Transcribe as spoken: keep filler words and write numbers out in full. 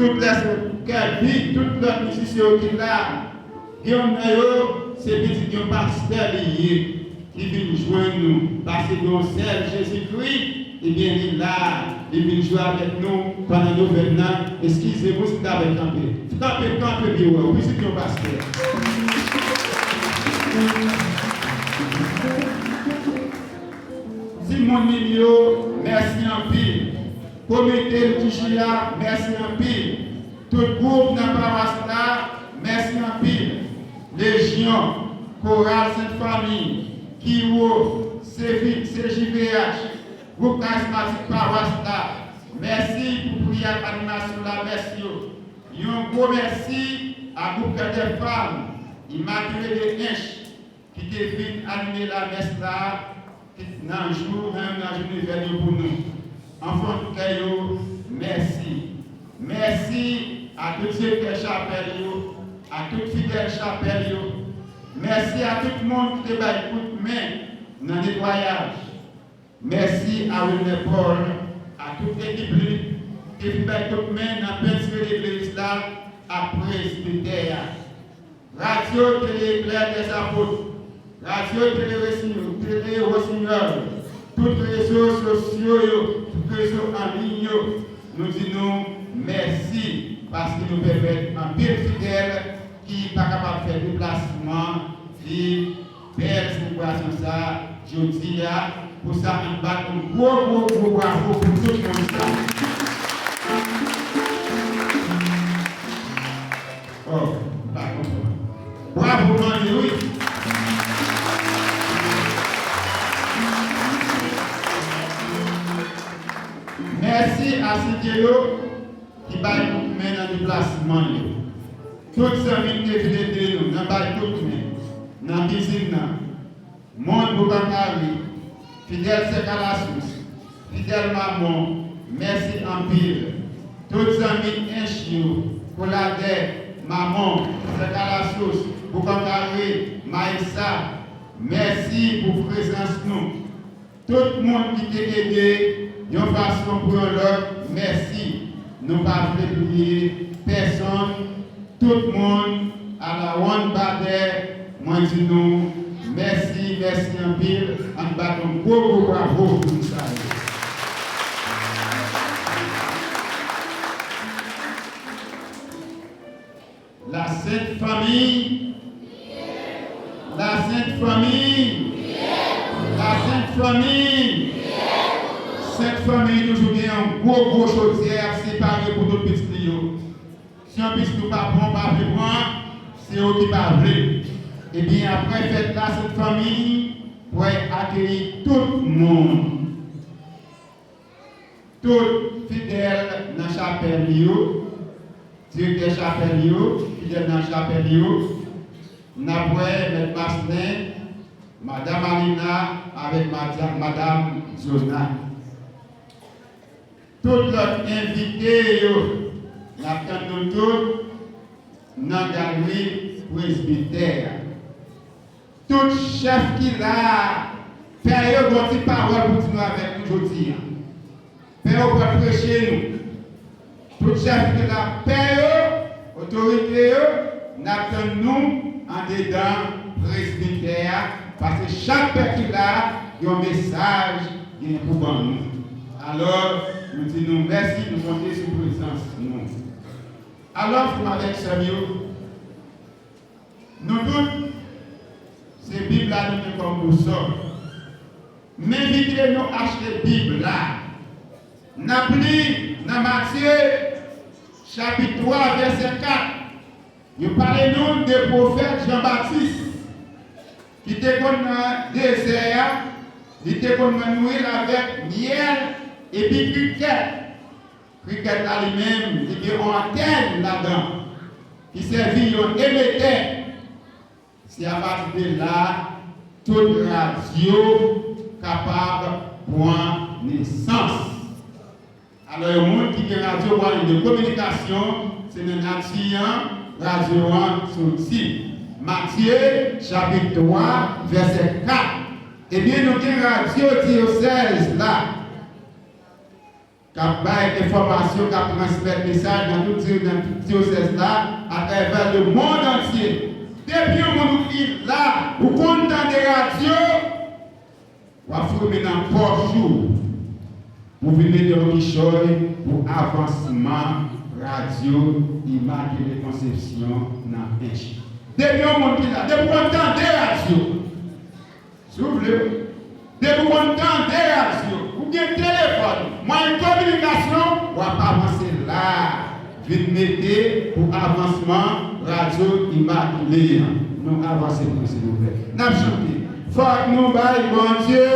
Tout lè se Kèvi, tout lòt mizisyen yo ki la, gen youn nan yo, se pitit yon pastè li ye, ki vin jwenn nou, paske gen yon sèl Jezikri, ebyen, li la, li vin jwe avèk nou pandan novèn nan. Eskize m wi si m ta fè kanpe. Kanpe, kanpe, pi wè w, pitit yon pastè. Timoun Mim yo, mèsi anpil. Komite L T J a, mèsi anpil. Tout gwoup nan pawas la, mèsi anpil. Lejyon, Koral Sent Fanmi, Kiwo, C J V H, gwoup karizmatik pawas la, mèsi pou priyè ak animasyon la, mèsi yo. Yon gwo mèsi a gwoup Kè dè Fanm, Imakile de Ench, ki te vin anime lamès la nan jou, nan youn nan jou nouvèl yo pou nou. Anfan kè yo, mèsi. Mèsi a tout direktè chapèl yo, a tout fidèl chapèl yo. Mèsi a tout moun ki te bay kout men nan netwayaj. Mèsi a Wilner Paul, a tout ekip li, ki te vin bay kout men nan pentire legliz la ak presbitè a. Radyo Tele Eklè dè Apot, Radyo Tele Resi-, Tele Rosinyòl, tout rezo sosyo yo, tout rezo an liy yo, nou di nou mèsi paske nou pèmèt anpil fidèl ki pa kapab fè deplasman vin bèl selebrasyon sa a jodi a. Pou sa, ann bat yon gwo, gwo, gwo bravo pou tout moun sa. Oh, m pa konprann. Bravo mande wi. Mèsi a Sentye yo ki bay kout men nan deplasman yo. Tout zanmi ki te vin ede nou nan bay kout men nan kizin nan. Moun Boukan Kari, fidèl sè Kalasous, fidèl Mamon, mèsi anpil. Tout zanmi Ench yo, Koladè, Mamon, sè Kalasous, Boukan Kari, Mayisa, mèsi pou prezans nou. Tout moun ki te ede yon fason pou yon lòt, mèsi. Nou pa vle bliye pèsonn. Tout moun, alawonn badè, mwen di nou mèsi, mèsi anpil. Ann bat yon gwo, gwo bravo pou nou sa yo. La Sent Fanmi, La Sent Fanmi, La Sent Fanmi, Sent Fanmi toujou gen yon gwo, gwo chodyè y ap separe pou tout pitit li yo. Si yon pitit ou pa pran, ou pa vle pran, se yo ki pa vle. Ebyen, apre fèt la, Sent Fanmi pral akeyi tout moun. Tout fidèl nan chapèl yo, direktè chapèl yo, fidèl nan chapèl yo, n ap wè Mèt Maslin, Madanm Alina avèk Madanm Zona. Tout lòt envite yo, n ap tann nou tout nan galri presbitè a. Tout chèf ki la a, pè yo gen yon ti pawòl pou di nou avèk nou jodi a. Pè yo pral preche nou. Tout chèf ki la, pè yo, otorite yo, n ap tann nou andedan presbitè a, paske chak pè ki la, yon mesaj gen pou ban nou. Alò, nou di nou mèsi, nou konte sou prezans nou. Alò, frè avèk sè m yo, nou tout, se Bib la nou gen kòm bousòl. M envite nou achte Bib la. N ap li nan Matye, chapit twa, vèsè kat. Yo pale nou de pwofèt Jan Batis, ki te konn nan dezè a, li te konn nouri l avèk myèl epi krikèt. Krikèt la li menm, li gen yon antèn ladan, ki sèvi yon emetè. Se apati de la, tout radyo kapab pran nesans. Alò, yon moun ki gen radyo, mwayen de kominikasyon, se nan nati an radyo an soti. Matye, chapit twa, vèsè kat. Ebyen, nou gen radyo dyosèz la. k ap bay enfòmasyon, k ap transmèt mesaj nan tout, di- nan tout dyosèz la, atravè lemonn antye. Depi yon moun ou ki la, ou konn tande radyo, w ap foumen nan pòch ou pou vin mete yon kichòy pou avansman radyo Imakile Konsepsyon nan Ench. Depi yon moun ki la, depi w konn tande radyo, si w vle, depi w konn tande radyo, ou gen telefòn, mwayen kominikasyon, w ap avanse la. Vin mete pou avansman radyo Imakile an. Nou avanse pou silvouplè. N ap chante. Fòk nou bay Bondye